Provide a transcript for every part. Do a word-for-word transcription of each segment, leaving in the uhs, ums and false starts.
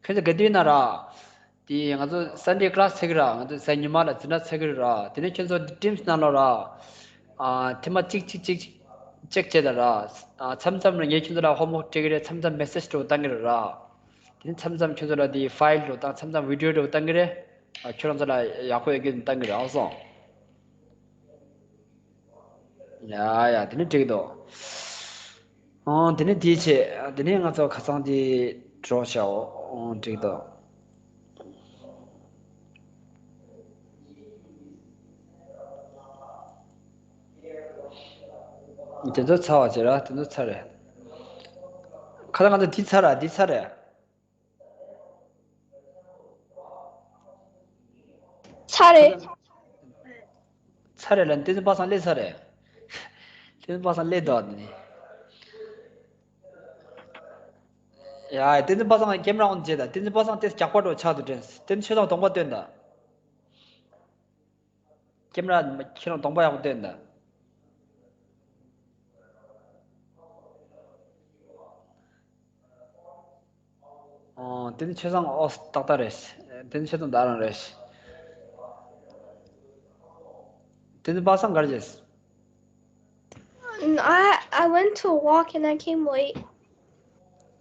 ཁྱོད་ཚོ་ག་དུས་ན་ར། དེ་ང་ཚོ་Sunday class་ཚེག་ར། ང་ཚོ་གཟའ་ཉི་མ་ལ་འཛིན་གྲྭ་ཚེག་ར། དེ་ནས་ཁྱོད་ཚོ་Teams་ནང་ལོགས་ར། ཨ་ཐེངས་མ་གཅིག་གཅིག་གཅིག་ཅེག་བྱས་ད་ར། ཨ་མཚམས་མཚམས་ར་ངས་ཁྱོད་ཚོ་ལ་homework་སྤྲད་ཀྱི་རེད། མཚམས་མཚམས་message་འདྲ་བོ་བཏང་གི་རེད་ར། དེ་ནས་མཚམས་མཚམས་ཁྱོད་ཚོ་ལ་དེ་file་འདྲ་བོ་དང་མཚམས་མཚམས་video་འདྲ་བོ་བཏང་གི་རེད། ཨ་ཁྱོད་རང་ཚོ་ལ་ཡག་པོ་ཡོད་རྒྱུ་བཏང་གི་རེད། ཨ་སོང་། ཡ་ཡ། དེ་ནི་འགྲིག་འདུག་ཨང་། དེ་ནི་དེའི་ཆེད། དེ་ནི་ང་ཚོ་ཁ་སང་དེ་གྲོགས་བྱའོ། ཨང་། འགྲིག་འདུག་དེ་ཚོ་ཚར་བ་བྱེད་ར། དེ་ཚོ་ཚར་རེད། ཁ་སང་ང་ཚོ་དེ་ཚར་ར། དེ་ཚར་རེད། ཚར་རེད། ཚར་རེད་ལ། བསྟན་འཛིན་པ་སངས་སླེབས་ཚར་རེད། བསྟན་འཛིན་པ་སངས་སླེབས་འདུག་ནི། ཡ། བསྟན་འཛིན་པ་སངས་ཀེམ་ར་on་བྱེད་ད། བསྟན་འཛིན་པ་སངས་ཏེ་རྒྱག་པ་འགྲོ་ཆགས་འདུག་དྲན། བསྟན་འཛིན་ཆོས་སངས་གདོང་པ་སྟོན་ད། ཀེམ་ར་ཁྱེད་རང་གདོང་པ་ཡག་པོ་སྟོན་ད། ཨོ། དེ་ནི་ཆོས་བཟང་། ཨོ། ཏག་ཏག་རེད། དེ་ནི་ཆོས་བཟང་ད་རང་རེད། དེ་ནི་པ་སངས་ག་རེ་བྱས། I I went to a walk and I came late.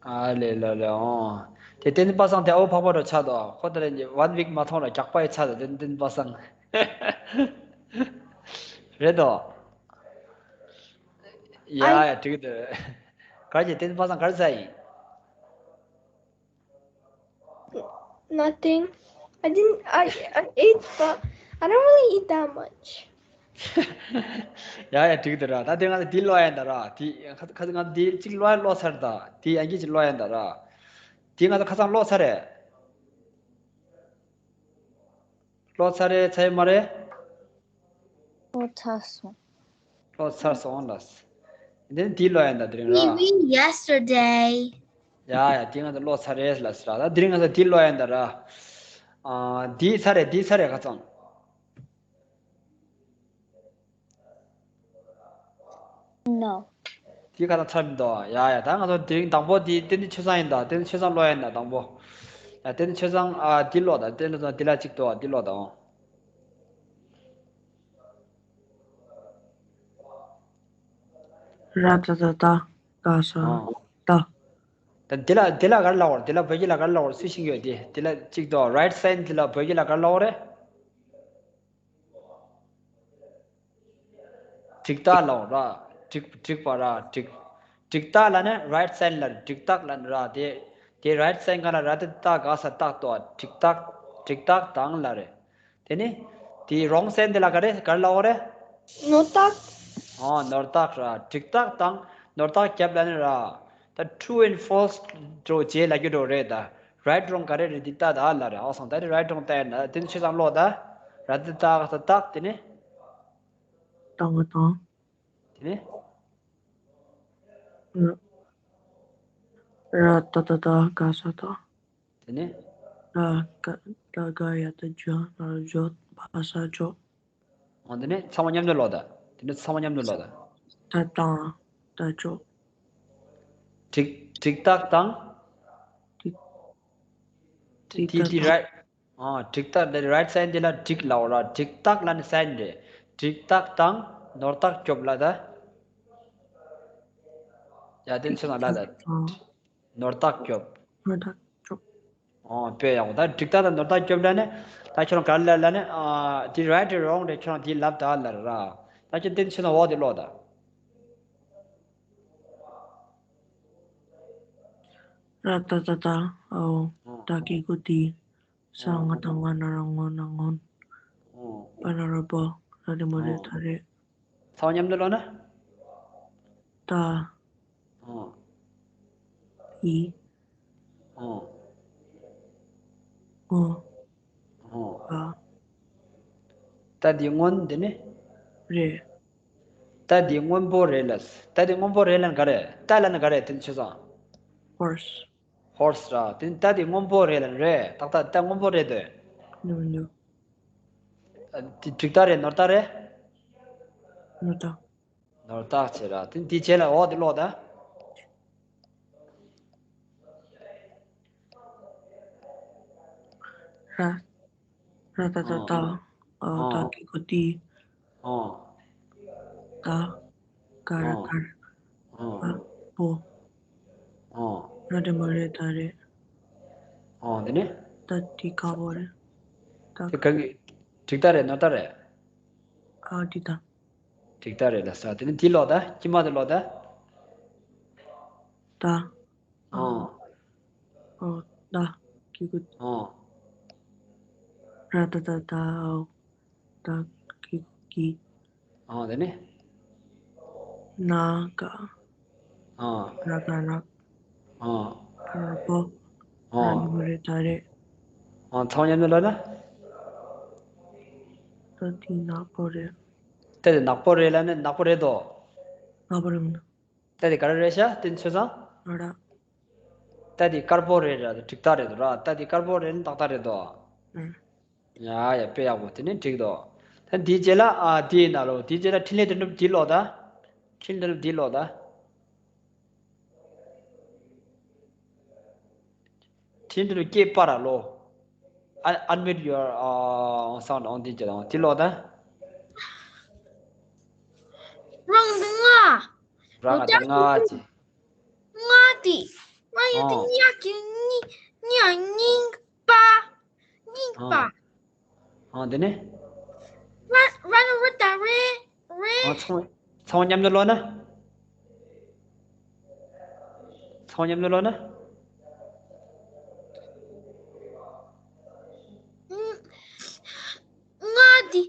ཨ་ལེ་ལེ་ལེ། ཨོ། དེ་དེ་ནི་པ་སངས་དེ་ཨོ་ཕག་པ་རུ་ཆགས་འདུག་ཁོ་ད་རེ་one week་མ་མཐོང་ར་རྒྱག་པ་ཡི་ཆགས་འདུག་དེ་དེ་ནི་པ་སངས། རེད་དོ། ཡ་ཡ། འགྲིག་འདུག་ག་རེ་བྱས། དེ་ནི་པ་སངས་ག་རེ་ཟ་ཡིན། Nothing. I didn't. I I ate, but I don't really eat that much. ཡ་ཡ། འགྲིག་འདུག་ར། ད་དེ་ང་ཚོ་དེ་ཀློག་ཡ་ཡིན་ད་ར། དེ་ཁ་ཁ་ང་ཚོ་དེ་གཅིག་ཀློག་ཡ་ཀློག་ཚར་ད། དེ་ཡང་གཅིག་ཀློག་ཡ་ཡིན་ད་ར། དེ་ང་ཚོ་ཁ་སང་ཀློག་ཚར་རེད། ཀློག་ཚར་རེད། ཚར་ཡོད་མ་རེད། ཀློག་ཚར་སོང་། ཀློག་ཚར་སོང་ལ། འདི་ནི་དེ་ཀློག་ཡ་ཡིན་ད། དེ་རིང་ར། We read yesterday. ཡ་ཡ། དེ་ང་ཚོ་ཀློག་ཚར་རེད་ལ་ཟེར་ར། ད་དེ་རིང་ང་ཚོ་དེ་ཀློག་ཡ་ཡིན་ད་ར། ཨ། དེ་ཚར་རེད། དེ་ཚར་རེད་ཁ་སང་། No. དེ་ག་ལ་ཚར་མི་འདུག་ཡ་ཡ། ད་ང་ཚོ་དེ་རིང་དང་པོ་དེ་བསྟན་འཛིན་ཆོས་བཟང་ཡིན་ད། བསྟན་འཛིན་ཆོས་བཟང་ཀློག་ཡ་ཡིན་ད་དང་པོ། ཡ། བསྟན་འཛིན་ཆོས་བཟང་། ཨ། དེ་ཀློག་ད། བསྟན་འཛིན་ཆོས་བཟང་དེ་ལ་གཅིག་འདུག་དེ་ཀློག་ད། ཨོ། ར་ཏ་ཏ་ཏ་ག་ས་ཏ། ད་དེ་ལ་དེ་ལ་ག་རེ་ལབ་དགོས་རེད། དེ་ལ་བོད་སྐད་ལ་ག་རེ་ལབ་དགོས་རེད། སུས་ཤེས་ཀྱི་ཡོད་དེ། དེ་ལ་གཅིག་འདུག right sign་དེ་ལ་བོད་སྐད་ལ་ག་རེ་ལབ་དགོས་རེད། འགྲིག་རྟགས་ལབ་ར། འགྲིག་འགྲིག་པ་ར། འགྲིག་འགྲིག་རྟགས་ལབ་ན་right sign་ལ་རེད། འགྲིག་རྟགས་ལབ་ན་ར། དེ་དེ་right sign་ག་ལ་ར་ཏ་ཏ་ག་ས་རྟགས་དོ། འགྲིག་རྟགས། འགྲིག་རྟགས་དང་ལབ་རེད། དེ་ནི་དེ་wrong sign་དེ་ལ་ག་རེ་ག་རེ་ལབ་དགོས་རེད། ནོར་རྟགས། ཨོ། ནོར་རྟགས་ར། འགྲིག་རྟགས་དང་ནོར་རྟགས་རྒྱབ་ལབ་ན་ར། ད་true and false་འགྲོ་རྗེས་ལབ་རྒྱུ་འགྲོ་རེད་ད། right wrong་ག་རེ་རེད། འདི་ལྟ་ད་ལ་རེད། ཨོ་སོང་། ད་རེད་right wrong་ལྟ་ཡ་ན་དེ་ནི་ཆོས་བཟང་ཀློག་ད། ར་ཏ་ཏ་ག་ས་རྟགས། དེ་ནི། ཏ་ག་དང་། དེ་ནི། ར་ཏ་ཏ་ཏ་ག་ས་ཏ། དེ་ནི། ར་ག་ཏ་ག་ཡ་ཏ་ཇ་ན་རོ་ཇོ། བ་ས་ཇོ། ཨོ། དེ་ནི་ཚང་མ་མཉམ་དུ་ཀློག་ད། དེ་ནི་ཚང་མ་མཉམ་དུ་ཀློག་ད། ཏ་ཏང་ཏ་ཅོ། འགྲིག་འགྲིག་རྟགས་དང་། འགྲིག་དེ་དེ་right། ཨ། འགྲིག་རྟགས་དེ་right sign་དེ་ལ་འགྲིག་ལབ་ར། འགྲིག་རྟགས་ལབ་ན་sign་རེད། འགྲིག་རྟགས་དང་ནོར་རྟགས་རྒྱོབ་ལ་ད། ཡ། དེ་ཚོ་ན་ལ་ད། ནོར་རྟགས་རྒྱོབ། ནོར་རྟགས་རྒྱོབ། ཨོ། དཔེ་ཡག་པོ། ད་འགྲིག་རྟགས་དང་ནོར་རྟགས་རྒྱོབ་ལ་ནི། ད་ཁྱོད་རང་ག་རེ་ལབ་ལ་ནི། ཨ། དེ་right རེད་wrong་རེད། ཁྱོད་རང་དེ་ལབ་ད་ལ་ར། ད་ཁྱོད་དེ་ཚོ་ན་འོག་དེ་ཀློག་ད། ར་ཏ་ཏ་ཏ། ཨོ། ཏ་གི་གུ་ཏི། ས་ང་ཏ་ང་ན་རོ་ངོ་ན་ངོན། པ་ན་རོ་པ། ར་རི་མོ་རི་ད་རེ། ཚང་མ་མཉམ་དུ་ཀློག་ན། ཏ། ཨོ། ཡི། ཨོ། ངོ། ཨོ། པ། ཏ་དེ་སྔོན། དེ་ནི། རེ། ཏ་དེ་སྔོན་པོ་རེད་ལ། ཏ་དེ་སྔོན་པོ་རེད་ལབ་ན་ག་རེ། ཏ་ལབ་ན་ག་རེ། དེ་ནི་ཆོས་བཟང་། horse། horse་ར། དེ་ནི་ཏ་དེ་སྔོན་པོ་རེད་ལབ་ན་རེད། ཏག་ཏག་ཏ་སྔོན་པོ་རེད་དོ། ཉོ་ཉོ། ཨ། དེ་འགྲིག་རྟགས་རེད། ནོར་རྟགས་རེད། ནོར་རྟགས། ནོར་རྟགས་བྱས་ར། དེ་དེ་རྗེས་ལ་འོག་དེ་ཀློག་ད། ར། ར་ད་ད་ད། ཨ། ཨ། ད་གི་གུ་ཏི། ཨ། ད། ག་ར་ཨ། གར། ཨ། ཨ། བོ། ཨ། ར་འགྲེང་བུ་རེ་ད་རེད། ཨ། དེ་ནས། ད་དེ་ག་བོ་རེད། ད་དེ་ག་གི། འགྲིག་ད་རེད། ནོར་ད་རེད། ཨ། འགྲིག་ད། འགྲིག་ད་རེད་ལ་ས། དེ་ནས་དེ་ཀློག་ད། དཀྱིལ་མ་དེ་ཀློག་ད། ད། ཨ། ཨ། ད་གི་གུ། ཨ། ར་ད་ད་ད། ཨོ། ད་གི་གུ་གི། ཨ། དེ་ནས། ན་ག་ཨ། ན་ག་ན། ཨ། ར་བོ། ཨ། ར་འགྲེང་བུ་རེ་ད་རེད། ཨ། ཚང་མ་མཉམ་དུ་ཀློག་ན། ད་དེ་ནག་པོ་རེད། ད་དེ་ནག་པོ་རེད་ལབ་ན་ནག་པོ་རེད་དོ། ནག་པོ་རེད་མིན། ད་དེ་ག་རེ་རེད་ཤག་དེ་ཚོད་ཚང་། ཨ་ར། ད་དེ་དཀར་པོ་རེད་ར། འགྲིག་ད་རེད་དོ་ར། ད་དེ་དཀར་པོ་རེད་ན་ཏག་ཏག་རེད་དོ། ཨང་། ཡ་ཡ། དཔེ་ཡག་པོ། དེ་ནས་འགྲིག་འདུག་ད་འདིའི་རྗེས་ལ། ཨ། དེ་ཡིན་ན་ལོ། དེའི་རྗེས་ལ་འཕྲིན་ལས་དོན་གྲུབ་འདི་ཀློག་ད། འཕྲིན་ལས་དོན་གྲུབ་འདི་ཀློག་ད། འཕྲིན་ལས་དོན་གྲུབ་སྐད་སྤར་ར་ལོ། Un- unmute your, uh, sound on the, འདི་ཀློག་ད། རང་དང་ང་། རང་དང་ང་ཅི། ང་དེ། ང་ཡོད་དེ། ཨོ། ཉག་གི་ཉི་ཉག་རྙིང་པ། རྙིང་པ། ཨ། ཨ། དེ་ནས། ར་ར་ན་ར་ད་རེད། རེད། ཨ། ཚང་ཚང་མ་མཉམ་དུ་ཀློག་ན། ཚང་མ་མཉམ་དུ་ཀློག་ན། ང་དེ།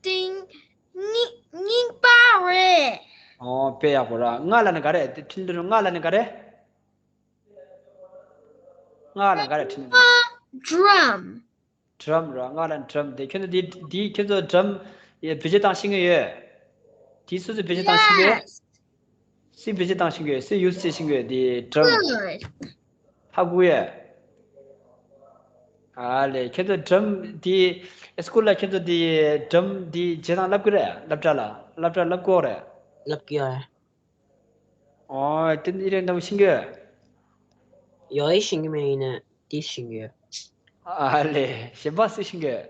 དེ་རྙིང་རྙིང་པ་རེད། ཨོ། དཔེ་ཡག་པོ་ར། ང་ལབ་ན་ག་རེ། དེ་འཕྲིན་ལས་དོན་གྲུབ་ང་ལབ་ན་ག་རེ། ང་ལབ་ན་ག་རེ། འཕྲིན་ལས་དོན་གྲུབ། Drum། Drum ར། ང་ལབ་ན་drum། དེ་ཁྱོད་ཚོ་དེ་དེ་ཁྱོད་ཚོ་drum་བེད་སྤྱོད་བཏང་ཤེས་ཀྱི་ཡོད། དེ་སུ་སུ་བེད་སྤྱོད་བཏང་ཤེས་ཀྱི་ཡོད། Yes། སུས་བེད་སྤྱོད་བཏང་ཤེས་ཀྱི་ཡོད། སུས་use བྱེད་ཤེས་ཀྱི་ཡོད། དེ་drum། Good། ཧ་གོ་ཡོད། ཨ་ལེ། ཁྱོད་ཚོ་drum་དེ་school ལ་ཁྱོད་ཚོ་དེ་drum་དེ་བྱེད་སྟངས་བསླབ་ཀྱི་རེད། སློབ་གྲྭ་ལ། སློབ་གྲྭ་བསླབ་ཀྱི་ཡོད་རེད། བསླབ་ཀྱི་ཡོད་རེད། ཨོ། དེ་འདི་རེད། འདམ་ཤེས་ཀྱི་ཡོད། ཡོད་ཤེས་ཀྱི་མེད། ཡིན་ན་དེ་ཤེས་ཀྱི་ཡོད། ཨ་ལེ། གཞན་པ་སུས་ཤེས་ཀྱི་ཡོད།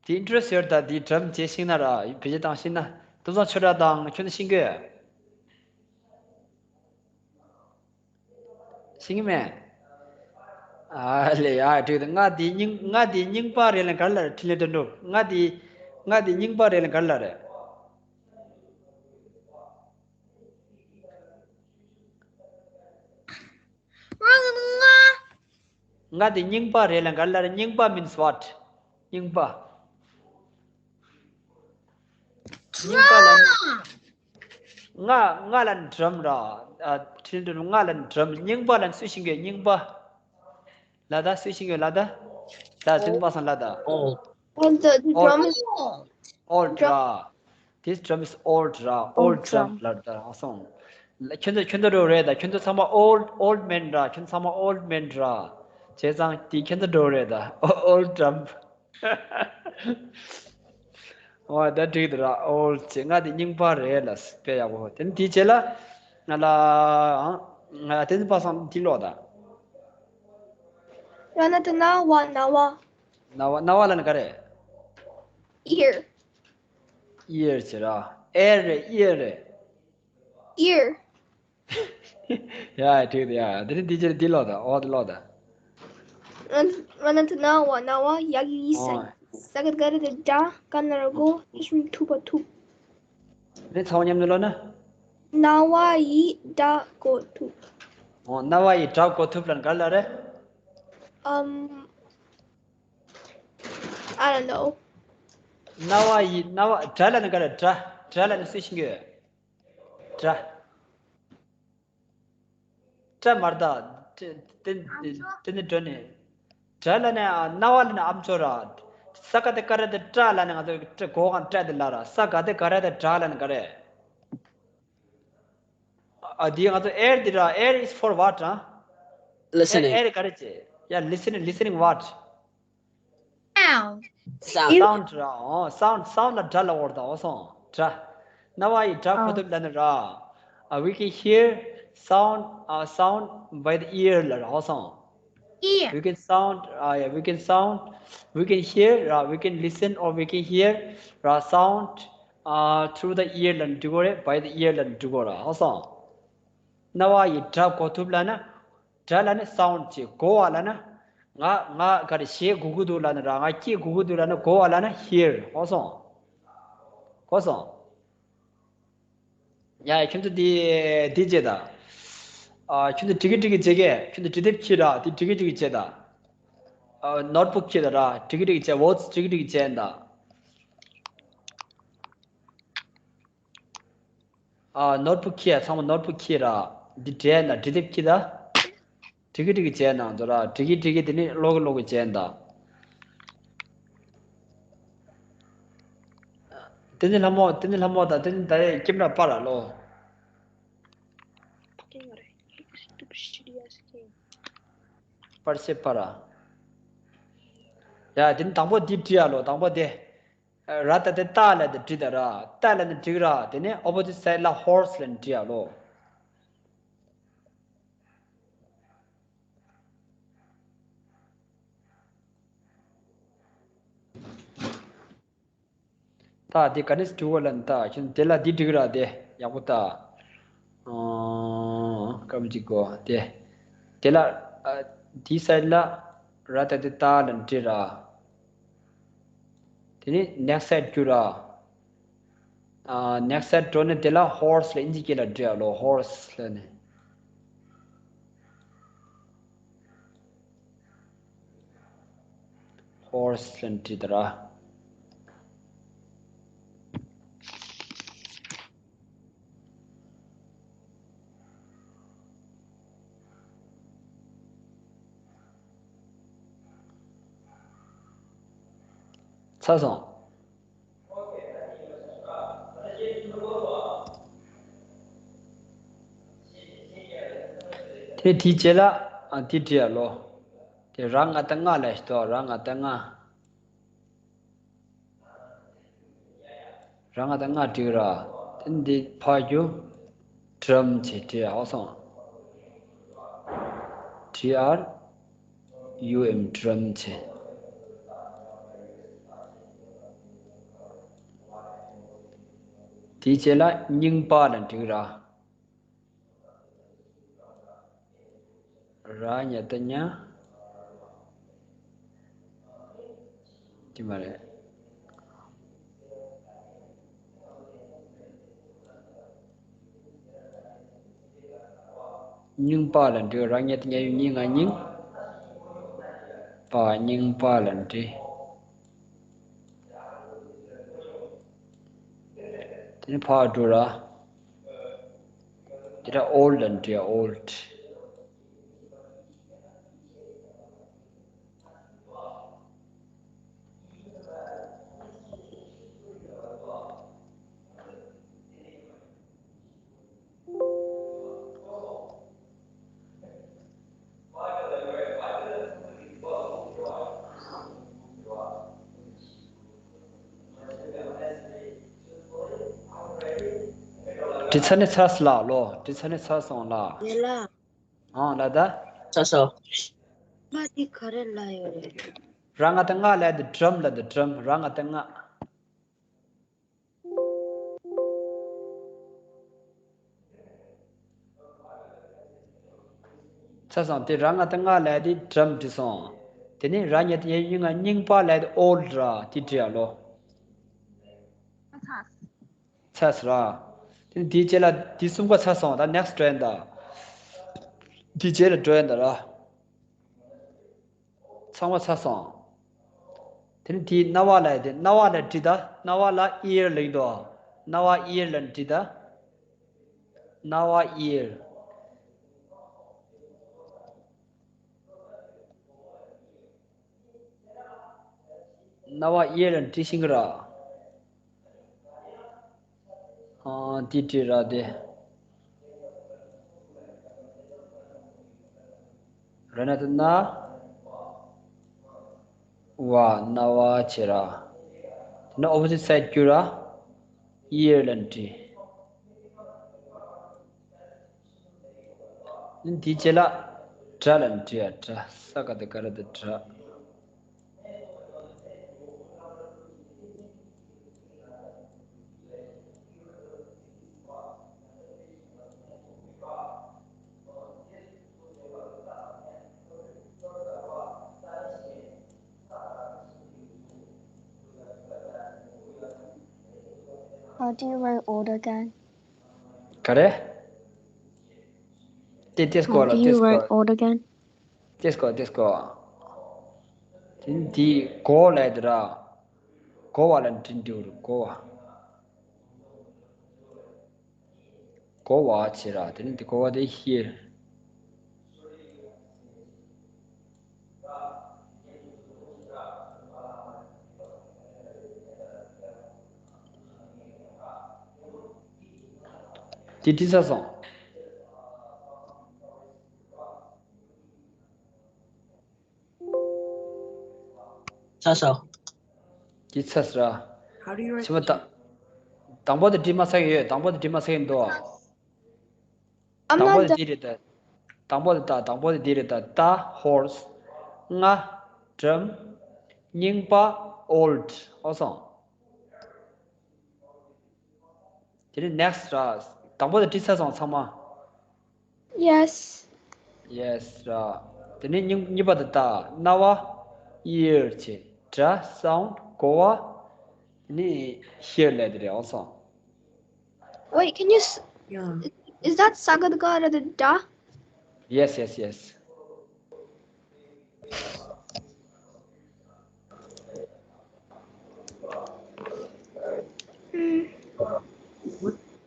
དེ་interest་ཡོད་ད། དེ་drum་བྱེད་ཤེས་ན་ར། བེད་སྤྱོད་བཏང་ཤེས་ན། དེང་སང་ཆོས་གྲགས་དང་ཁྱོད་ཚོ་ཤེས་ཀྱི་ཡོད། ཤེས་ཀྱི་མེད། ཨ་ལེ། ཡ། འགྲིག་འདུག་ང་དེ་རྙིང་ང་དེ་རྙིང་པ་རེད་ལབ་ན་ག་རེ་ལབ་རེད། འཕྲིན་ལས་དོན་གྲུབ། ང་དེ་ང་དེ་རྙིང་པ་རེད་ལབ་ན་ག་རེ་ལབ་རེད། རང་ང་། ང་དེ་རྙིང་པ་རེད་ལབ་ན་ག་རེ་ལབ་རེད། རྙིང་པ་means what? རྙིང་པ། རྙིང་པ་ལབ་ན། ང་ང་ལབ་ན་drum་ར། ཨ། འཕྲིན་ལས་དོན་གྲུབ། ང་ལབ་ན་drum། རྙིང་པ་ལབ་ན་སུས་ཤེས་ཀྱི་ཡོད། རྙིང་པ། ལབ་ད། སུས་ཤེས་ཀྱི་ཡོད་ལབ་ད། ད་དེ་ཚོ་པ་སངས་ལབ་ད། Old. When the, the old. Drum is old. Old ར། This drum is old ར། Old old drum. Drum་ལབ་ད། ཨ་སོང་། ཁྱོད་ཚོ་ཁྱོད་ཚོ་འགྲོ་རེད་ད། ཁྱོད་ཚོ་ཚང་མ་old old man་ར། ཁྱོད་ཚོ་ཚང་མ་old man་ར། བྱས་ཙང་དེ་ཁྱོད་ཚོ་འགྲོ་རེད་ད། Old drum། ཨོ། ད་འགྲིག་འདུག་ར། old་ཅེས། ང་དེ་རྙིང་པ་རེད་ལ། དཔེ་ཡག་པོ། དེ་ནས་དེའི་རྗེས་ལ། ང་ལ། ཨང་། ང་དེ་ཚོ་པ་སངས་འདི་ཀློག་ད། ར་ན་ད་ན་བ། རྣ་བ། རྣ་བ། རྣ་བ་ལབ་ན་ག་རེ། Ear། Ear་ཅེས་ར། air་རེད། ear་རེད། Ear། ཡ། འགྲིག་འདུག་ཡ། དེ་ནས་འདི་རྗེས་ལ་འདི་ཀློག་ད། ཨོ། འདི་ཀློག་ད། ར་ན་ད་ན་བ། རྣ་བ། ཡ་གི་གུ་ཡི། ས། ཨོ། ས་ག་བཏགས་སྒ་ར་བཏགས་སྒྲ། ག་ན་རོ་གོ། ཧེ་ཤུ་ཐུ་བ་ཐུབ། དེ་ཚང་མ་མཉམ་དུ་ཀློག་ན། རྣ་བ་ཡིས་སྒྲ་གོ་ཐུབ། ཨོ། རྣ་བ་ཡིས་སྒྲ་གོ་ཐུབ་ལབ་ན་ག་རེ་ལབ་རེད། Um, I don't know. རྣ་བ་ཡིས། རྣ་བ། སྒྲ་ལབ་ན་ག་རེ། སྒྲ། སྒྲ་ལབ་ན་སུས་ཤེས་ཀྱི་ཡོད། སྒྲ། སྒྲ་མ་རེད་ད། དེ་དེ་དེ་ནི་སྒྲ་ནི། སྒྲ་ལབ་ན། རྣ་བ་ལབ་ན་ཨམ་ཅོག་ར། ས་ག་བཏགས་སྒ་ར་བཏགས་སྒྲ་ལབ་ན་ང་ཚོ་སྒྲ་གོ་གང་སྒྲ་དེ་ལ་ར། ས་ག་བཏགས་སྒ་ར་བཏགས་སྒྲ་ལབ་ན་ག་རེ། ཨ། འདི་ང་ཚོ་air་འདི་ར། Air is for what? ཨ། Listening. Air ག་རེ་བྱེད། Yeah, listening, listening what? Sound. Sound. Sound ར། ཨོ། sound, sound ལ་སྒྲ་ལབ་ཀྱི་ཡོད་རེད་ད། ཨོ་སོང་། སྒྲ། རྣ་བ་ཡིས་སྒྲ་གོ་ཐུབ་ལབ་ན་ར། Uh, we can hear sound, uh, sound by the ear ལབ་ར། ཨོ་སོང་། ear. We can sound, uh, yeah, we can sound, we can hear, uh, we can listen or we can hear, uh, sound, uh, through the ear ལ་འབྲི་གོ་རེད། By the ear ལ་འབྲི་གོ་ར། ཧ་སོང་། རྣ་བ་ཡིས་སྒྲ་གོ་ཐུབ་ལ་ན། སྒྲ་ལ་ནི་sound བྱེད། གོ་བ་ལ་ན། ང་ང་ག་རེ་བྱེད་དགོས་ཀྱི་འདུག་ལ་ན་ར། ང་སྐྱེ་དགོས་ཀྱི་འདུག་ལ་ན། གོ་བ་ལ་ན་hear། ཧ་སོང་། གོ་སོང་། ཡ། ཁྱོད་ཚོ་འདི་འདི་བྱེད་ད། ཨ། ཁྱོད་ཚོ་འབྲི་གི་འབྲི་གི་བྱེད་གས། ཁྱོད་ཚོ་འབྲི་དེབ་ཁྱེར་ར། འདི་འབྲི་གི་འབྲི་གི་བྱེད་ད། ཨ། notebook ཁྱེར་ད་ར། འབྲི་གི་འབྲི་གི་བྱེད། words འབྲི་གི་འབྲི་གི་བྱེད་ད། ཨ། notebook ཁྱེར། ཚང་མ་notebook ཁྱེར་ར། འདི་འབྲི་ན་འབྲི་དེབ་ཁྱེར་ད། འབྲི་གི་འབྲི་གི་བྱེད་ནང་དུ་ར། འབྲི་གི་འབྲི་གི་དེ་ནི་ཀློག་གི་ཀློག་གི་བྱེད་ད། དེ་ནི་ལྷ་མོ། དེ་ནི་ལྷ་མོ་དང་། དེ་ནི་ད་རེས་ཀེམ་ར་པར་ར་ལོ། པར་ཤེས་པར་ར། ཡ། དེ་ནི་དང་པོ་འདི་བྲིས་ཡ་ལོ། དང་པོ་དེ། ར་ཏ་དེ་ཏ་ལ་དེ་བྲིས་ད་ར། ཏ་ལ་ནི་འགྲིག་ར། དེ་ནི་opposite side ལ་horse ལ་ནི་བྲིས་ཡ་ལོ། ད་དེ་ག་ནས་འགྲིག་གོ་ལ་ནི་ད་ཁྱོད་དེ་ལ་འདི་འགྲིག་ར། དེ་ཡག་པོ་ད། ཨང་། སྐར་མ་གཅིག་གོ་དེ། དེ་ལ། ཨ། དེའི་side ལ་ར་ཏ་དེ་ཏ་ལ་ནི་བྲིས་ར། དེ་ནི་next side བསྒྱུར་ར། ཨ། next side འགྲོ་ནས་དེ་ལ་horse ལ་ཨིན་ཇི་སྐད་ལ་འབྲི་ཡ་ལོ། horse ལ་ནི། horse ལ་ནི་བྲིས་ད་ར། ཚར་སོང་། དེ་དེའི་རྗེས་ལ། ཨ། དེ་བྲིས་ཡ་ལོ། དེ་ར་ང་བཏགས་རྔ་ལ་ཞིག་ཏོ། ར་ང་བཏགས་རྔ། ར་ང་བཏགས་རྔ་བྲིས་ར། དེ་འདི་ཕར་རྒྱུ། drum བྱེད། བྲིས་ཡ། ཧ་སོང་། D R U M drum བྱེད། དེའི་རྗེས་ལ་རྙིང་པ་ལ་འགྲིག་ར། ར་ཉ་བཏགས་རྙ། དེ་མ་རེད། རྙིང་པ་ལ་འགྲིག་ར། ཉ་བཏགས་རྙ་ཡོད། རྙིང་ང་རྙིང་། པ། རྙིང་པ་ལ་འགྲིག་དེ་ནི་ཕར་འགྲོ་ར། དེ་ལ་old ལ་འགྲིག old། འདི་ཚར་ནས་ཚར་སོང་ལ་ལོ། འདི་ཚར་ནས་ཚར་སོང་ལ། ཡེ་ལ། ཨང་ལ་ད། ཚར་སོང་། མ་འདི་ག་རེ་ལ་ཡོད་རེད། ར་ང་བཏགས་རྔ་ལ་དེ་drum ལ་དེ་drum། ར་ང་བཏགས་རྔ། ཚར་སོང་། དེ་ར་ང་བཏགས་རྔ་ལ་དེ་drum བྲིས་སོང་། དེ་ནས་ར་ཉ་བཏགས་རྙ་ཡོད་རྙིང་ང་རྙིང་པ་ལ་དེ་old ར། དེ་བྲིས་ཡ་ལོ། ཚར་སོང་ར། དེ་ནས་དེའི་རྗེས་ལ་དེ་གསུམ་ཀ་ཚར་སོང་། ད་next འགྲོ་ཡིན་ད། དེའི་རྗེས་ལ་འགྲོ་ཡིན་ད་ར། ཚང་མ་ཚར་སོང་། དེ་ནི་དེའི་རྣ་བ་ལ་དེ་རྣ་བ་ལ་བྲིས་ད། རྣ་བ་ལ་ear ལབ་ཀྱི་འདུག་རྣ་བ་ear ལ་བྲིས་ད། རྣ་བ་ear། རྣ་བ་ear ལ་བྲིས་ཤིང་གི་ར། ཨ། དེ་བྲིས་ར་དེ། ར་ན་བཏགས་རྣ། བ། རྣ་བ་བྱེད་ར། དེ་ནས་opposite side བསྒྱུར་ར། ear ལ་བྲིས། དེའི་རྗེས་ལ། དྲ་ལ་འདྲི་ཡ་དྲ། ས་ག་བཏགས་སྒ་ར་བཏགས་སྒྲ། How do you write old again? ག་རེ། དེ་དེ་སྐོར་How ལ་do དེ་you write སྐོར། old again? དེ་སྐོར་དེ་སྐོར། དེ་ནི་དེ་གོ་ལ་དེ་ར། གོ་བ་ལ་འདྲི་འདྲི་བར་གོ་བ། གོ་བ་བྱེད་ར། དེ་ནི་དེ་གོ་བ་དེ་ཧིར། དེ་དྲི་ས་སོང་། ཚ་ས། དེ་ཚ་ས་ར། How do you write? ཕྱི་མ་དང་། དང་པོ་དེ་འདྲི་མ་ཚར་གི་ཡོད། དང་པོ་དེ་འདྲི་མ་ཚར་གི་འདུག་ཨ། I'm དང་པོ་not དེ་done. འདི་རེད་ད། དང་པོ་དེ་ད། དང་པོ་དེ་འདི་རེད་ད། ད་ཧོར་སི། ང་འགྲམ། རྙིང་པ་ཨོལ་ཌི། ཨོ་སོང་། དེ་ནི་ནེག་སི་ཊི་ར། དང་པོ་དེ་འདྲི་ཚར་སོང་ཚང་མ། Yes. ཡེ་སི་ར། དེ་ནི་གཉིས་གཉིས་པ་དེ་ད། རྣ་བ་ཨིར་བྱེད། སྒྲ་སའུན་ཌི། གོ་བ་དེ་ནི་ཧིར་ལབ་དེ་རེད། ཨོ་སོང་། Wait, can you? S- Yeah. Is that ས་ག་བཏགས་སྒ་ར་བཏགས་སྒྲ? Yes, yes, yes. Mm.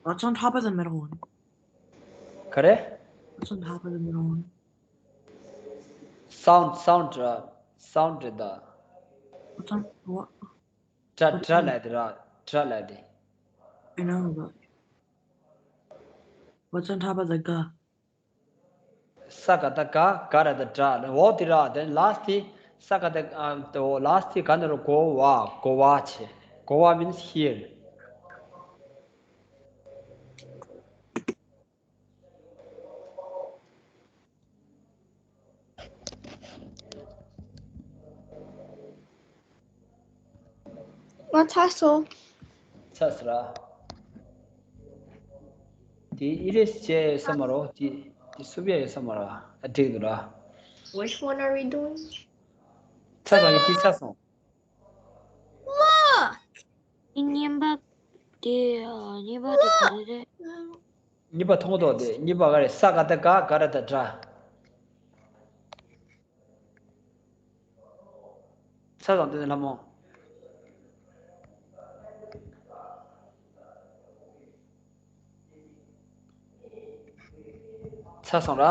What's on top of the middle one? ག་རེ། What's on top of the middle one? སའུན་ཌི། སའུན་ཌི་ར། སའུན་ཌི་རེད་ད། What's on what? སྒྲ་སྒྲ་ལབ་དེ་ར། སྒྲ་ལབ་དེ། I know, but what's on top of the ga? ས་ག་བཏགས་སྒ། སྒ་ར་བཏགས་སྒྲ། འོག་དེ་ར། དེ་ལ་སི་ཊི་དེ་ས་ག་བཏགས་སྒ། ཨ། དེ་འོག་ལ་སི་ཊི་དེ་ག་ན་རོ། གོ་བ། གོ་བ་བྱེད། གོ་བ་མིན་སི་ཧིར། ང་ཚ་སོང་། ཚ་ས་ར། དེ་ཨི་རེ་སི་བྱས་ཡོད་ས་མ་རོ། དེ་དེ་སུབ་ཡ་ཡོད་ས་མ་ར། ཨ། འགྲིག་འདུག་ར། Which one are we doing? ཚ་སོང་། ཡིན་དེ་ཚ་སོང་། Look. གཉིས་པ་དེ། གཉིས་པ་དེ་ག་རེ་རེད། གཉིས་པ་མཐོང་ཐོག་དེ། གཉིས་པ་ག་རེ། ས་ག་བཏགས་སྒ། སྒ་ར་བཏགས་སྒྲ། ཚ་སོང་། དེ་ནི་ལྷ་མོ། ཚ་སོང་ར།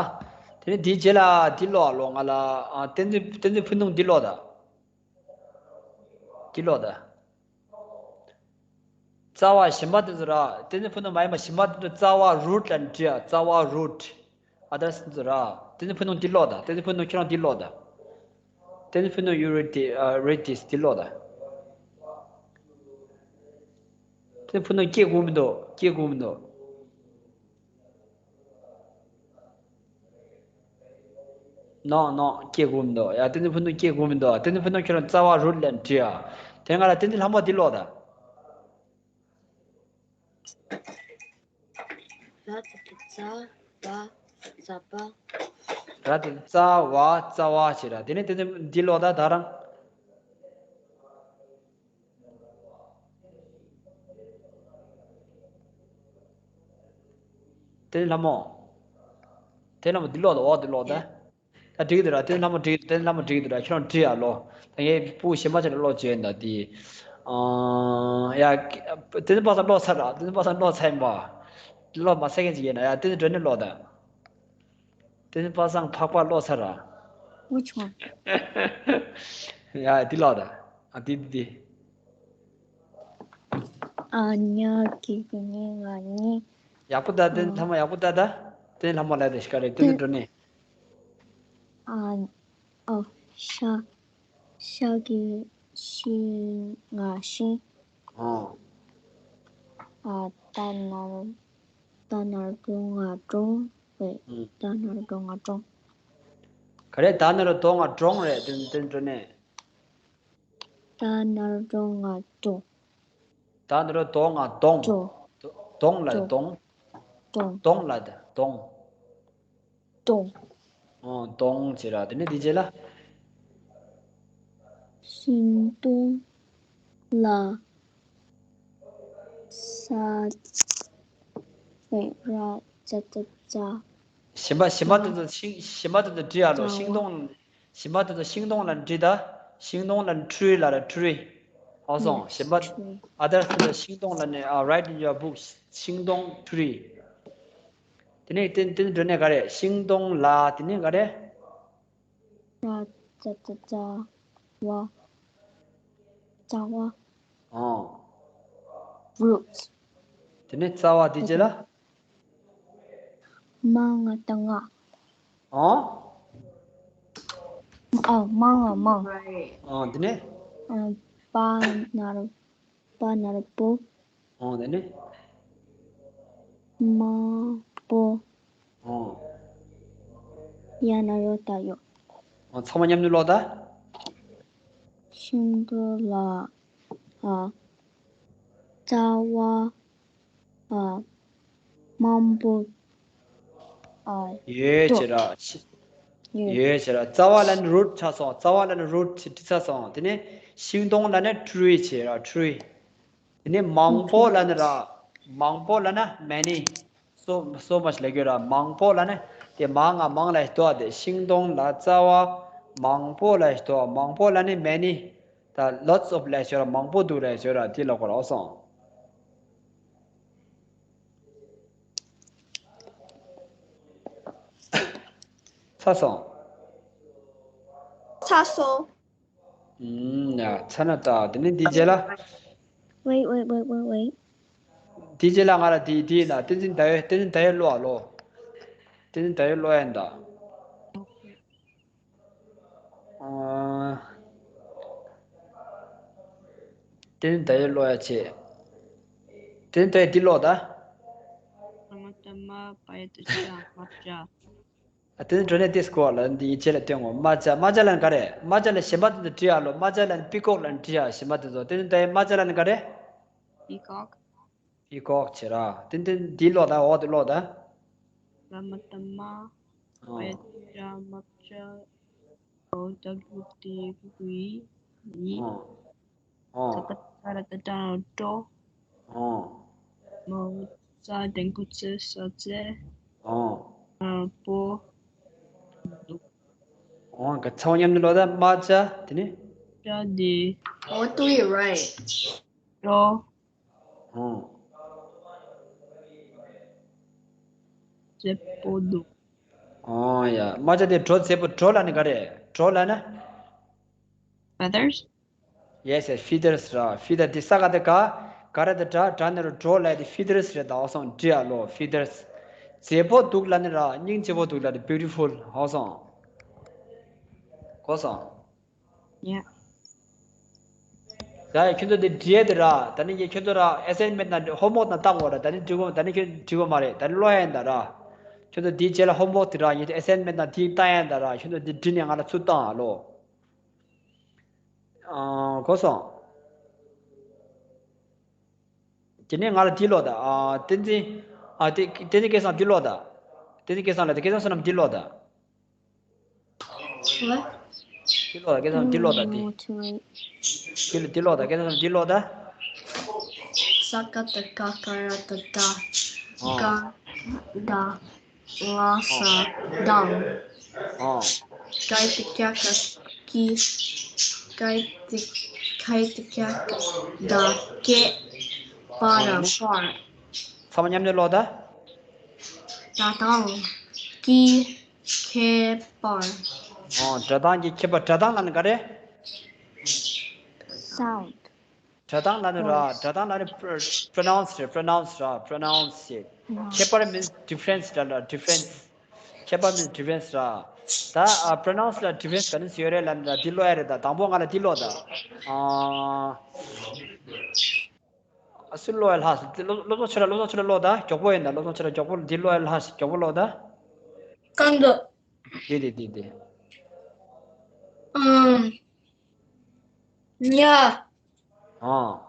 དེ་ནི་དེའི་རྗེས་ལ་འདི་ཀློག་ཨ་ལོ། ང་ལ། ཨ། བསྟན་འཛིན། བསྟན་འཛིན་ཕུན་སུམ་འདི་ཀློག་ད། འདི་ཀློག་ད། རྩ་བ་གཞན་པ་དེ་ཚོ་ར། བསྟན་འཛིན་ཕུན་སུམ་མ་ཡིན་པ་གཞན་པ་དེ་ཚོ་རྩ་བ་རུ་ཊི་ལ་འབྲི་ཡ། རྩ་བ་རུ་ཊི། ཨ། ད་སེམས་ཚོ་ར། བསྟན་འཛིན་ཕུན་སུམ་འདི་ཀློག་ད། བསྟན་འཛིན་ཕུན་སུམ་ཁྱེད་རང་འདི་ཀློག་ད། བསྟན་འཛིན་ཕུན་སུམ། you read the, uh, read this. འདི་ཀློག་ད། བསྟན་འཛིན་ཕུན་སུམ་སྐྱེ་དགོས་མི་འདུག་སྐྱེ་དགོས་མི་འདུག No, no, སྐྱེ་དགོས་མི་འདུག་ཡ། བསྟན་འཛིན་ཕུན་སུམ་སྐྱེ་དགོས་མི་འདུག་བསྟན་འཛིན་ཕུན་སུམ་ཁྱོད་རང་རྩ་བ་རུ་ཊི་ལ་འབྲི་ཡ། དེ་ང་ལ་བསྟན་འཛིན་ལྷ་མོ་འདི་ཀློག་ད། ར་ཏི་ཏི་རྩ། བ། རྩ་བ། ར་ཏི་རྩ་བ། རྩ་བ་བྱེད་ར། དེ་ནས་དེ་ནས་འདི་ཀློག་ད། ད་རང་། དེ་ནས་ལྷ་མོ། དེ་ལྷ་མོ་འདི་ཀློག་ད། འོག་འདི་ཀློག་ད། ད་འགྲིག་འདུག་ར། དེ་ལྷ་མོ་འགྲིག་དེ་ལྷ་མོ་འགྲིག་འདུག་ར། ཁྱོད་རང་འབྲི་ཡ་ལོ། ད་ངས་སྤུ་གུ་གཞན་པ་ཅིག་ལ་ཀློག་བྱས་ཡིན་ད་དེ། ཨང་། ཡ། དེ་ནི་པ་སངས་ཀློག་ཚར་ར། དེ་ནི་པ་སངས་ཀློག་ཚར་ཡིན་པ། ཀློག་མ་ཚར་མཁན་ཅིག་ཡིན་ན་ཡ། དེ་ནི་སྒྲོན་ནས་ཀློག་ད། དེ་ནི་པ་སངས་འཕགས་པ་ཀློག་ཚར་ར། Which one? ཡ། འདི་ཀློག་ད། ཨ། འདི་འདི་འདི། ཨ། ཉ་གི་གུ་ཉི་ང་གཉིས། ཡག་པོ་ལྟ། དེ་ནི་ཐ་མ་ཡག་པོ་ལྟ་ད། དེ་ནི་ལྷ་མོ་ལ་དེ་ཤི་ཀ་རེད། དེ་ནི་སྒྲོན་ནས། ཨ། ཨོ། ཤ། ཤ་གི་ཤི་ང་ཤི། ཨོ། ཨ། ཏ་ན་རོ། ཏ་ན་རོ་ང་ཏོ། Wait. ཨུ། ཏ་ན་རོ་ང་ཏོ། ག་རེ། ད་ན་རོ་དོ་ང་འབྲོང་རེད། དེ་དེ་འགྲོ་ནས། ད་ན་རོ་འབྲོང་ང་འབྲོ། ད་ན་རོ་དོ་ང་གདོང་། འབྲོ། གདོང་ལ་འབྲོ། གདོང་། འབྲོང་། གདོང་ལ་ད་གདོང་། གདོང་། ཨོ། གདོང་བྱེད་ར། དེ་ནས་དེ་རྗེས་ལ། ཤིང་སྡོང་ལ་ས་ཟེར་ར་ཙ་ཙ་ཙ། གཞན་པ་གཞན་པ་དེ་ཚོ་ཤིང་གཞན་པ་དེ་ཚོ་བྲིས་ཡ་ལོ། ཤིང་སྡོང་། གཞན་པ་དེ་ཚོ་ཤིང་སྡོང་ལ་འབྲི་ད། ཤིང་སྡོང་ལ་tree ལ་ར་tree། ཧ་གོ་སོང་། གཞན་པ་others དེ་ཚོ་ཤིང་སྡོང་ལ་ནི། uh, write in your books. ཤིང་སྡོང་tree། དེ་ནས་དེ་དེ་འགྲོ་ནས་ག་རེ། ཤིང་སྡོང་ལ་དེ་ནས་ག་རེ། ར་ཙ་ཙ་ཙ་བ། རྩ་བ། ཨོ། Roots། དེ་ནས་རྩ་བ་དེ་རྗེས་ལ། མ་ང་ད་ང་། ཨོ། ཨོ། མ་ང་མ། ཨོ། དེ་ནས། ཨ། པ་ན་རོ། པ་ན་རོ་པོ། ཨོ། དེ་ནས། མ་པོ། ཨོ། ཡ་ན་རོ་ད་ཡོ། ཨོ། ཚང་མ་མཉམ་དུ་ཀློག་ད། ཤིང་སྡོང་ལ། ཨ། རྩ་བ། ཨ། མང་པོ། ཨ། ཡོད་བྱེད་ར། ཡོད་ཡོད་བྱེད་ར། རྩ་བ་ལ་ནི་root ཆགས་སོང་། རྩ་བ་ལ་ནི་root བྲིས་ཚར་སོང་། དེ་ནས་ཤིང་སྡོང་ལ་ནི་tree བྱེད་ར། tree། དེ་ནས་མང་པོ་ལ་ནི་ར། མང་པོ་ལ་ན་many། so so much ལ་གྱུར་ར། མང་པོ་ལ་ནི། དེ་མང་ང་མང་ལ་ལྟོས་ཏེ། ཤིང་སྡོང་ལ་རྩ་བ་མང་པོ་ལ་ལྟོས། མང་པོ་ལ་ནི་many། ད་lots of ལ་ཤོར་ར། མང་པོ་འདུག་ལ་ཤོར་ར། དེ་ལ་གོ་ར། ཨོ་སོང་། ཚར་སོང་། ཚར་སོང་། ཨུམ། ཡ། ཚར་ན་ད། དེ་ནས་འདི་རྗེས་ལ། Wait, wait, wait, wait, wait. འདི་རྗེས་ལ་ང་ལ་འདི་འདི་ཡིན་ན། བསྟན་འཛིན་ཟླ་འོད། བསྟན་འཛིན་ཟླ་འོད་ཀློག་ཨ་ལོ། བསྟན་འཛིན་ཟླ་འོད་ཀློག་ཡ་ཡིན་ད། ཨ། བསྟན་འཛིན་ཟླ་འོད་ཀློག་ཡ་བྱེད། བསྟན་འཛིན་ཟླ་འོད་འདི་ཀློག་ད། ཨ་མ་ཏ་མ་པ་ཡ་ཏ་ཅ་མ་ཅ། ཨ། དེ་ནི་འགྲོ་ནས་དེ་སྐོར་ལ་འདི་ཡིན་ཆེད་ལ་སྟོན་ངོ་། རྨ་བྱ། རྨ་བྱ་ལ་ནི་ག་རེ། རྨ་བྱ་ལ་གཞན་པ་དེ་ཚོ་བྲིས་ཨ་ལོ། རྨ་བྱ་ལ་ནི་པི་ཀོག་ལ་ནི་བྲིས་ཨ། གཞན་པ་དེ་ཚོ། དེ་ནི་ད་རྨ་བྱ་ལ་ནི་ག་རེ། Peacock། པི་ཀོག་བྱེད་ར། དེ་ནི་འདི་ཀློག་ད། འོག་ཏུ་ཀློག་ད། ར་མ་ཏ་རྨ། ཨོ། པ་ཡ་ཏ་ཅ་རྨ་བྱ། འོ། ཏ་གུ་ཏི་གུ་གུ་ཡི། ཡི། ཨོ། ཨོ། ཏ་ཏ་ཏ་ར་ཏ་ཏ་ཏྲོ། ཨོ། མ་འོ་ཙ་དན་གུ་ཙེ་ས་ཙེ། ཨོ། ཨ་པོ། ཨོ། ག་ཚང་མ་མཉམ་དུ་ཀློག་ད། རྨ་བྱ། དེ་ནི། བྱ་དེ། Oh, do it right. ཏྲོ། ཨོ། མཛེས་པོ་འདུག་ཨོ་ཡ། རྨ་བྱ་དེ་གྲོ་མཛེས་པོ། གྲོ་ལ་ནི་ག་རེ། གྲོ་ལ་ན། Feathers? Yes, yes, feathers ར། feather དེ་ས་ག་དེ་ག་ག་ར་དེ་གྲ། གྲ་ནི་རོ། གྲོ་ལ་དེ་feathers རེད་ད། ཨོ་སོང་། འདྲི་ཨ་ལོ། feathers། མཛེས་པོ་འདུག་ལ་ནི་ར། སྙིང་རྗེ་པོ་འདུག་ལ་དེ་beautiful། ཨོ་སོང་། གོ་སོང་། Yeah. ཡ་ཡ། ཁྱོད་ཚོ་དེ་འདྲི་ཡ་དེ་ར། ད་ནི་ཁྱོད་ཚོ་ར་assignment ན་homework ན་བཏང་གོ་ར། ད་ནི་འབྲི་གོ། ད་ནི་ཁྱོད་འབྲི་གོ་མ་རེད། ད་ནི་ཀློག་ཡ་ཡིན་ད་ར། ཁྱོད་ཚོ་དེའི་རྗེས་ལ་homework དེ་ར། ངས་assignment ན་དེ་བཏང་ཡ་ཡིན་ད་ར། ཁྱོད་ཚོ་དེ་འབྲི་ནས་ང་ལ་ཚུར་བཏང་ཨ་ལོ། ཨ། གོ་སོང་། དེ་ནས་ང་ལ་འདི་ཀློག་ད། ཨ། བསྟན་འཛིན། ཨ། དེ་བསྟན་འཛིན་སྐལ་བཟང་འདི་ཀློག་ད། བསྟན་འཛིན་སྐལ་བཟང་ལ་དེ། སྐལ་བཟང་བསོད་ནམས་འདི་ཀློག་ད། འདི་ཀློག་ད། སྐལ་བཟང་འདི་ཀློག་ད། འདི། འདི་ལ་འདི་ཀློག་ད། སྐལ་བཟང་འདི་ཀློག་ད། ས་ཀ་བཏགས་སྐ་ག་ར་བཏགས་སྐ། ཨ། ག་ད། ང་ས་དང་། ཨ། ག་ཡ་བཏགས་གྱ་ག་ཀྱི། ག་ཡ་བཏགས། ག་ཡ་བཏགས་གྱ་ག་ད་ཀྱེ། པ་ར་པར། ཚང་མ་མཉམ་དུ་ཀློག་ད། སྒྲ་གདངས། ཀྱི། ཁྱད་པར། ཨོ། སྒྲ་གདངས་ཀྱི་ཁྱད་པར། སྒྲ་གདངས་ལ་ནི་ག་རེ། Sound. སྒྲ་གདངས་ལ་ནི་ར། Voice. སྒྲ་གདངས་ལ་ནི་pro- pronounce རེད། pronounce ར། pronounce ཞེས། ཁྱད་པར་means difference ར། ལ་difference། ཁྱད་པར་means difference ར། ད་ཨ་pronounce ལ་difference ག་ནི་ཡོད་རེད་ལ་ནི་ར། འདི་ཀློག་ཡ་རེད་ད། དང་པོ་ང་ལ་འདི་ཀློག་ད། ཨ། ཨ། སུ་ཀློག་ཡ་ལྷག་སོང་། སློབ་སློབ་ཚོགས་ཆོས་ར། སློབ་ཚོགས་ཆོས་ར་ཀློག་ད། མགྱོགས་པོ་ཡིན་ད། སློབ་ཚོགས་ཆོས་ར་མགྱོགས་པོ། འདི་ཀློག་ཡ་ལྷག་སོང་། མགྱོགས་པོ་ཀློག་ད། གང་གི། འདི་འདི་འདི་འདི། ཨམ། ཉ། ཨང་།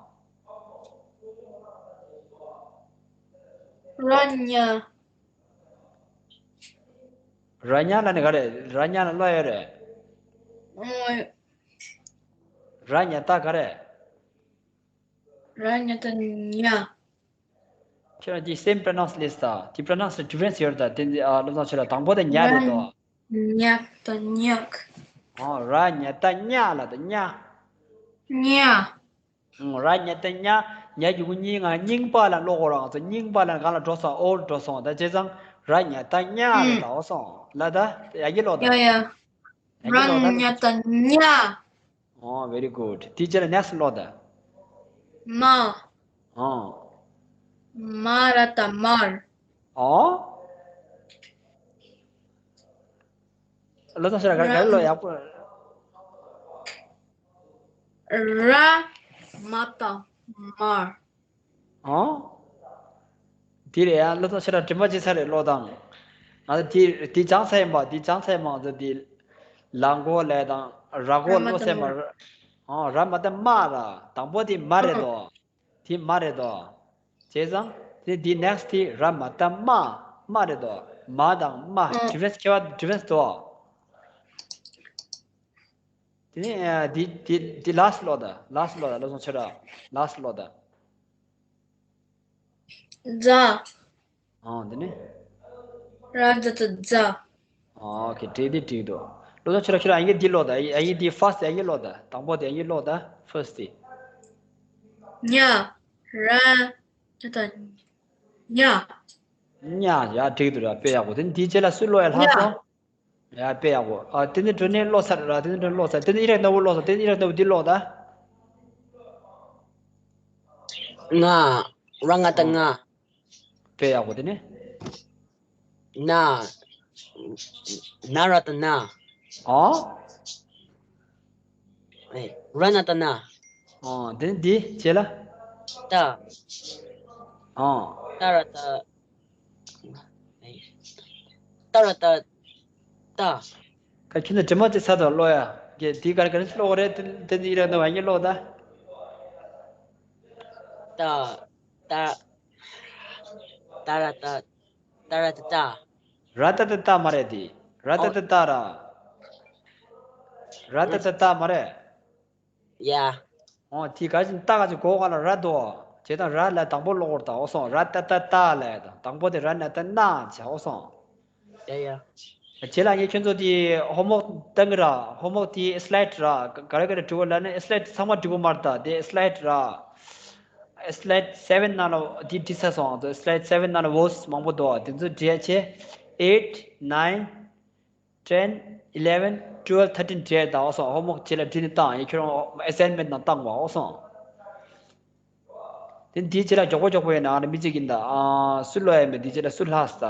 ར་ཉ། ར་ཉ་ལ་ནི་ག་རེ། ར་ཉ་ལ་བློ་ཡོད་རེད། ཨོ། ར་ཉ་ད་ག་རེ། ར་ཉ་ད་ཉ། ཁྱོད་རང་ཀྱི་same pronounce ལས་ས། དེ་pronounce ལ་difference ཡོད་རེད་ད། དེ་འདི་ཨ་སློབ་སྦྱོང་ཆེ་ལ་དང་པོ་དེ་ཉ་རེད་དོ། ཉག་དང་ཉག་ཨོ་ར་ཉ་ད་ཉ་ལ་ད་ཉ། ཉ། ཨོ་ར་ཉ་ད་ཉ། ཉ་གི་གུ་གཉིས་ང་རྙིང་པ་ལ་ཀློག་གོ་རང་ཚོ། རྙིང་པ་ལ་གང་ལ་འགྲོ་སོང་། old འགྲོ་སོང་། ད་བྱས་ཙང་ར་ཉ་ད་ཉ་ལ་ད་འོ་སོང་ལ་ད་ཡ་གི་ལོ་ད། ཡ་ཡ། ཡ་གི་ལོ་ད། ར་ཉ་ད་ཉ། ཨོ་very good། དེ་རྗེས་ལ་next ཀློག་ད། མ། ཨོ། མ་ར་ད་མར། ཨོ། ལོ་ཙང་ཤེས་ར་ག་རེ་ག་རེ་ལོ་ཡག་པོ། ར་མ་ད་མར། ཨོ། དེ་རེད་ཡ། ལོ་ཙང་ཤེས་ར་དྲི་མ་བྱེད་ས་རེད་ལོ་དང་། ང་ཚོ་དེ་དེ་སྦྱངས་ཚར་ཡིན་པ། དེ་སྦྱངས་ཚར་ཡིན་པ། ང་ཚོ་དེ་ལ་མགོ་ལས་དང་ར་མགོ་ལོ་ཚད་མ། ཨོ་ར་མ་ད་མ་ར། དང་པོ་དེ་མ་རེད་དོ། དེ་མ་རེད་དོ། བྱས་ཙང་དེ་དེ་next དེ་ར་མ་ད་མ། མ་རེད་དོ། མ་དང་མ་difference ཁྱད་པར་difference དོ། དེ་ནས་ཨ་དེ་དེ་དེ་last ཀློག་ད། last ཀློག་ད། ལོ་ཙང་ཆོས་གྲགས། last ཀློག་ད། ཛ། ཨང་། དེ་ནས། ར་ཛ་ད་ཛ། ཨོ་ཁེ། འགྲིག་འདི་འགྲིག་འདུག་ལོ་ཙང་ཆོས་གྲགས། ཁྱོད་རང་ཨ་ཡིག་འདི་ཀློག་ད། ཨ་ཡིག་འདི་first ཨ་ཡིག་ཀློག་ད། དང་པོ་དེ་ཨ་ཡིག་ཀློག་ད། first དེ། ཉ། ར་ཛ་ད་ཉ། ཉ། ཡ་འགྲིག་འདུག་ར། དཔེ་ཡག་པོ། དེ་ནས་དེའི་རྗེས་ལ་སུ་ཀློག་ཡ་ལྷག་སོང་། ཡ་དཔེ་ཡག་པོ། ཨ་དེ་ནས་འགྲོ་ནས་ཀློག་ཚར་ར། དེ་ནས་འགྲོ་ནས་ཀློག་ཚར། དེ་ནས་ཨི་རག་ན་བུ་ཀློག་ཚར། དེ་ནས་ཨི་རག་ན་བུ་འདི་ཀློག་ད། ང་། ར་ང་ད་ང་། དཔེ་ཡག་པོ། དེ་ནས། ན། ན་ར་ད་ན། ཨོ། ཨེ། ར་ན་ད་ན། ཨོ། དེ་ནས་འདི་རྗེས་ལ། ཏ། ཨོ། ཏ་ར་ཏ། ཏ་ར་ཏ། ཏ། ཁ་ཁྱི་ན་དྲི་མ་ཅི་ཚ་དང་ཀློག་ཡ། གེ་དེ་གར་ག་རེ་ཀློག་རེད། དེ་དེ་ནི་ཨི་ར་ན་བ་ངས་ཀློག་ད། ཏ། ཏ། ཏ་ར་ཏ། ཏ་ར་ཏ་ཏ། ར་ཏ་ཏ་ཏ་མ་རེད་དེ། ར་ཏ་ཏ་ཏ་ར། ར་ཏ་ཏ་ཏ་མ་རེད། ཡ། ཨོ་དེ་ག་ཅིག་ཏ་ག་ཅིག་གོ་ག་ལ་ར་དོ། བྱས་ཙང་ར་ལ་དང་པོ་ཀློག་གོ་ར་ད་འོ་སོང་། ར་ཏ་ཏ་ཏ་ལ་ཡ་དང་། དང་པོ་དེ་ར་ན་ཏ་ན་བྱ་འོ་སོང་། ཡ་ཡ། བྱས་ལ་ངས་ཁྱོད་ཚོ་དེ་ཧོམ་ཝོག་བཏང་གི་ར། ཧོམ་ཝོག་དེ་སི་ལའེ་ཌི་ར་ག་རེ་ག་རེ་འབྲི་དགོས་ལབ་ན་སི་ལའེ་ཌི་ཚང་མ་འབྲི་དགོས་མ་རེད་ད། དེ་སི་ལའེ་ཌི་ར། སི་ལའེ་ཌི་སེ་བེན་ནང་ལ་དེ་བྲིས་ཚར་སོང་། སི་ལའེ་ཌི་སེ་བེན་ནང་ལ་ཝོརཌ་མང་པོ་འདུག་དེ་ཚོ་བྲིས་ཡ་བྱས། eight nine ten eleven twelve thirteen བྲིས་ཡ་ད་འོ་སོང་། ཧོམ་ཝོག་བྱས་ལ་བྲིས་ནས་བཏང་། ཡ་ཁྱོད་རང་ཨེ་སའིན་མེན་ཊི་ནང་བཏང་བ་འོ་སོང་། དེ་འདིའི་རྗེས་ལ་མགྱོགས་པོ་མགྱོགས་པོ་ཡིན་ན་ང་རང་མི་གཅིག་ཡིན་ད། ཨ་སུ་ལོ་ཡ་མེད། འདིའི་རྗེས་ལ་སུ་ལྷག་ས།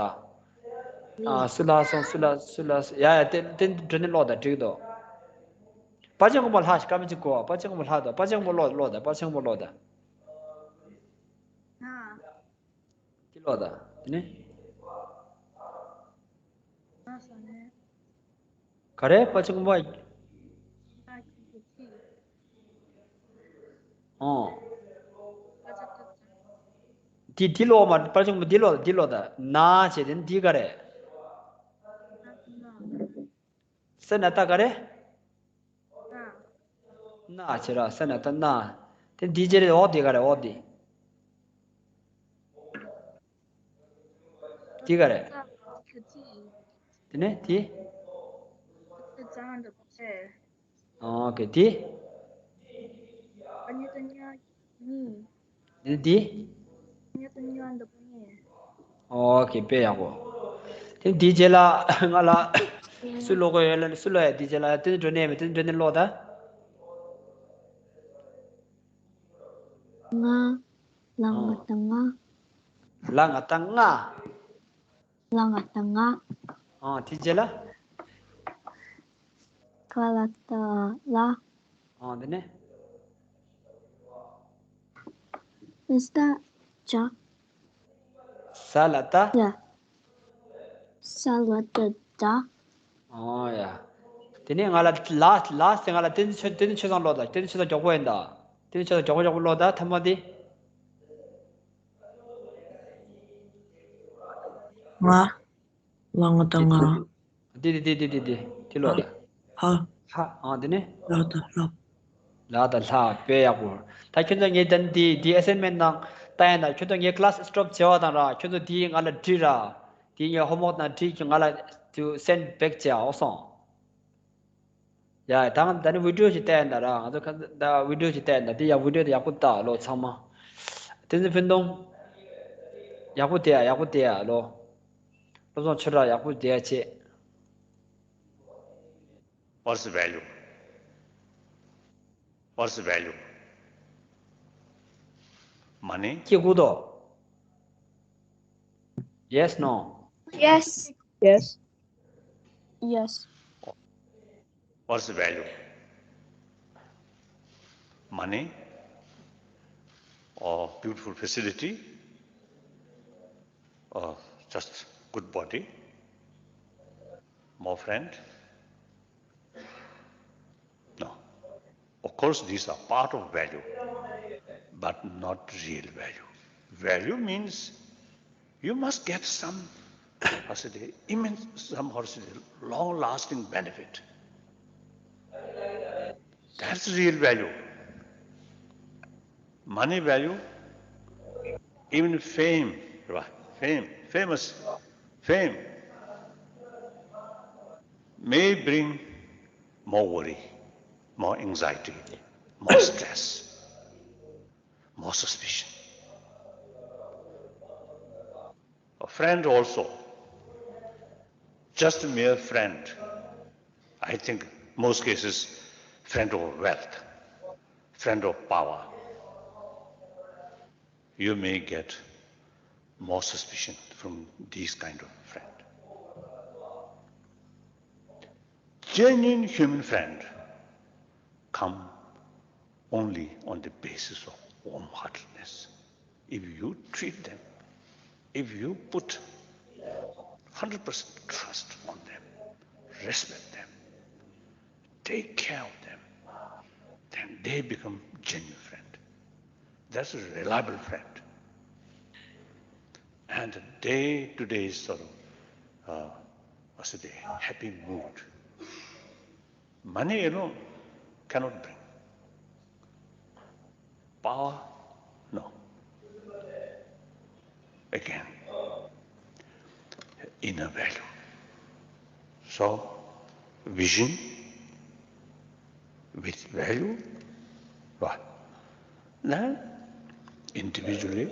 ཨ་སུ་ལྷག་སོང་། སུ་ལྷག་སུ་ལྷག་ཡ་ཡ་དེ་དེ་འགྲོ་ནས་ཀློག་ད་འགྲིག་འདུག་པ་ཅན་དགོན་པ་ལྷག་ཤིག་སྐར་མ་གཅིག་གོ། པ་ཅན་དགོན་པ་ལྷག་འདུག་པ་ཅན་དགོན་པ་ཀློག་ཀློག་ད། པ་ཅན་དགོན་པ་ཀློག་ད། ཨ། དེ་ཀློག་ད། དེ་ནི། ཨ་ས་ནས། ག་རེ་པ་ཅིག་མོ། ཨོ། འདི་འདི་ཀློག་མ། པ་ཅིག་མོ་འདི་ཀློག་འདི་ཀློག་ད། ན་བྱས་དེ་ནི་འདི་ག་རེ། ས་ན་ཏ་ག་རེ། ན་བྱས་ར། ས་ན་ཏ་ན། དེ་འདི་བྱས་རེད། འོག་འདི་ག་རེ། འོག་འདི། འདི་ག་རེད། དེ་ནས་དེ། ཨོ་ཁེ་དེ། དེ་ནས་དེ། ཨོ་ཁེ་དཔེ་ཡག་པོ། དེ་འདི་རྗེས་ལ་ང་ལ་སུ་ཀློག་གི་ཡོད་ལབ་ན་སུ་ཀློག་ཡ། འདི་རྗེས་ལ་དེ་འགྲོ་ནས་མེད། དེ་འགྲོ་ནས་ཀློག་ད། ང་། ལ་ང་ད་ང་། ལ་ང་ད་ང་། ལ་ང་ད་ང་། ཨང་། དེ་རྗེས་ལ། ག་ལ་ད་ལ། ཨང་། དེ་ནས། Is that ཇ། ས་ལ་ད། Yeah. ས་ལ་ད་ཇ། ཨང་། ཡ། དེ་ནས་ང་ལ་ལ་ལ་ཟེར། ང་ལ་བསྟན་འཛིན་ཆོས། བསྟན་འཛིན་ཆོས་བཟང་ཀློག་དང་། བསྟན་འཛིན་ཆོས་བཟང་མགྱོགས་པོ་ཡིན་ད། བསྟན་འཛིན་ཆོས་བཟང་མགྱོགས་པོ་མགྱོགས་པོ་ཀློག་དང་། ཐ་མ་དེ། ང་། ང་ང་དང་ང་། དེ་དེ་དེ་དེ་དེ་དེ་དེ་ཀློག་དང་། ཧ། ཧ། ཨ། དེ་ནས། ལ་དང་ལྷ། ལ་དང་ལྷ། དཔེ་ཡག་པོ། ད་ཁྱོད་ཚོ་ངས་དེ་དེ་དེ་assignment་ནང་ལྟ་ཡིན་ད། ཁྱོད་ཚོ་ངས་class་stop་བྱས་པ་དང་ར། ཁྱོད་ཚོ་དེ་ང་ལ་བྲིས་ར། དེ་ངས་homework་ནང་བྲིས་ཀྱི་ང་ལ་དུ་send back་བྱས་ཨོ་སོང་། ཡ། ད་ང་ད་ནི་video་ཞིག་བལྟས་ཡིན་ད་ར། ང་ཚོ་ཁ་ད་video་ཞིག་བལྟས་ཡིན་ད། དེ་ཡག་video་དེ་ཡག་པོ་ལྟ་ལོ་ཚང་མ། བསྟན་འཛིན་ཕུན་སྟོན། ཡག་པོ་བལྟས་ཡ། ཡག་པོ་བལྟས་ཡ་ལོ། བློ་བཟང་ཆོས་གྲགས། ཡག་པོ་བལྟས་ཡ་བྱེད། What's the value? What's the value? Money? སྐྱེ་དགུ་དོ། Yes, no? Yes. Yes. Yes. What's the value? Money or beautiful facility or just good body? More friend? No. Of course, these are part of value, but not real value. Value means you must get some, how should I say, immense, some, how should I say, long-lasting benefit. That's real value. Money value, even fame, right? Fame, famous, fame may bring more worry, more anxiety, more stress, more suspicion. A friend also, just a mere friend, I think most cases, friend of wealth, friend of power, you may get more suspicion from these kind of friend. Genuine human friend come only on the basis of warm-heartedness. If you treat them, if you put hundred percent trust on them, respect them, take care of them, then they become genuine friend. That's a reliable friend. And day to day sort of, uh, what's the day, happy mood. Money alone cannot bring. Power, no. Again, inner value. So, vision with value, what? Then, individually,